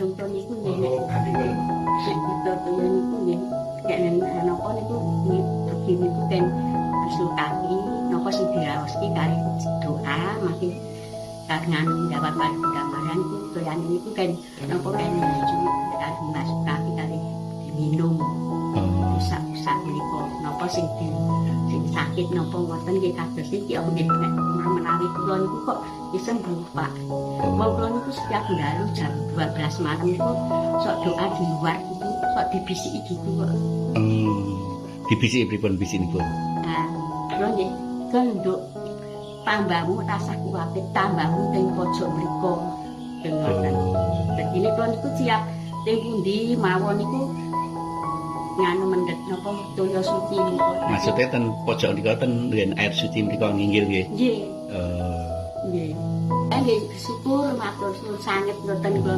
Contoh niku nggih nek nek buta toya niku nggih nek napa niku nggih dugi niku kan basuh kaki, napa sing diraoski kali doa mangke kali nganu jawab kali Bunda Maria niku toyane niku kan napa kan kali basuh kaki kali diminum. Sak-sak menika napa sing di sing sakit napa ngoten nggih kados iki apa nggih nek menawi kula niku kok nggih sembuh, Pak. Wong kula niku setiap dalu jam 12 malam niku sok doa di luar gitu, sok dibisiki gitu kok. Dibisiki pripun bisikipun? Nah, kula nggih kenduk tambamu rasah kuwatir, tambamu teng pojok mriku. Ngoten. Dadi kula niku siap teng pundi mawon niku nganu mendhet napa toya suci niku. Maksudnya ten pojok niku ten nggen air suci mriku nginggil nggih. Nggih. Oh. Nggih. Nggih, syukur matur suwun sanget ngoten kula.